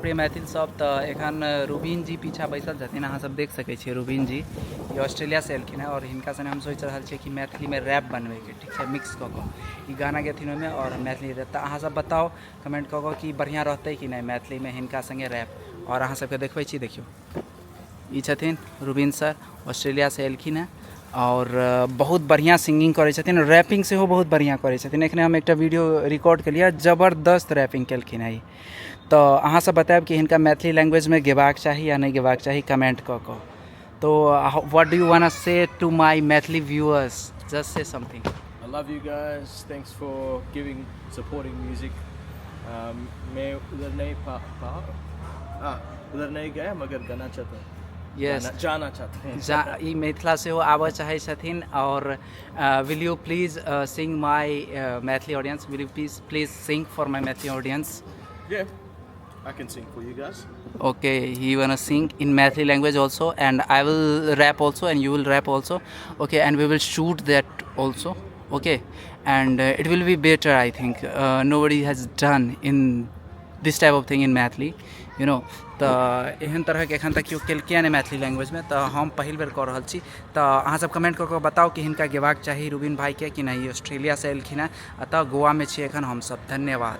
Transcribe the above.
प्रिय मैथिल सब, तऽ एखन रुबीन जी पीछा बैसल छथिन। अहाँ सब देख सकै छियै, रुबीन जी ई ऑस्ट्रेलियासँ एलखिन हेँ आओर हिनका सङ्गे हम सोचि रहल छियै कि मैथिलीमे रैप बनबैके, ठीक छै? मिक्स कऽ कऽ ई गाना गेथिन ओहिमे आओर मैथिली रैप। तऽ अहाँ सब बताउ कमेंट कऽ कऽ कि बढ़िआँ रहतै कि नहि मैथिलीमे हिनका सङ्गे रैप। आओर अहाँ सबके देखबै छी, देखियौ, ई छथिन रुबीन सर, ऑस्ट्रेलियासँ एलखिन हेँ आओर बहुत बढ़िआँ सिंगिंग करै छथिन, रैपिंग सेहो बहुत बढ़िआँ करै छथिन। एखने हम एकटा वीडियो रिकॉर्ड केलियै, जबरदस्त रैपिंग केलखिन हेँ ई। तऽ अहाँसब बतायब कि हिनका मैथिली लैंग्वेजमे गेबाक चाही या नहि गेबाक चाही, कमेंट कऽ कऽ। तो what do you want say to my Maithili viewers? Just say something. I love you guys. Thanks for giving, supporting music. मैं उधर नहीं पा, पा हाँ, उधर नहीं गया, मगर गाना चाहता हूँ। यस। जाना चाहता हूँ। जा ई मिथिला सेहो आबऽ चाहै छथिन। आओर will you please sing my Maithili audience? Will you please, please sing for my Maithili audience? Yeah, I can sing for you guys. Okay, he wanna sing in Maithili language also, and I will rap also, and you will rap also. Okay, and we will shoot that also. Okay, and it will be better, I think. Nobody has done in this type of thing in Maithili. तऽ एहन तरहके एखन तक केओ केलकै नहि मैथिली लैंग्वेजमे, तऽ हम पहिल बेर कऽ रहल छी। तऽ अहाँसभ कमेंट कऽ कऽ बताउ कि हिनका गेबाक चाही रुबीन भाइके कि नहि। ऑस्ट्रेलियासँ एलखिन हेँ, एतऽ गोवामे छी एखन हमसभ। धन्यवाद।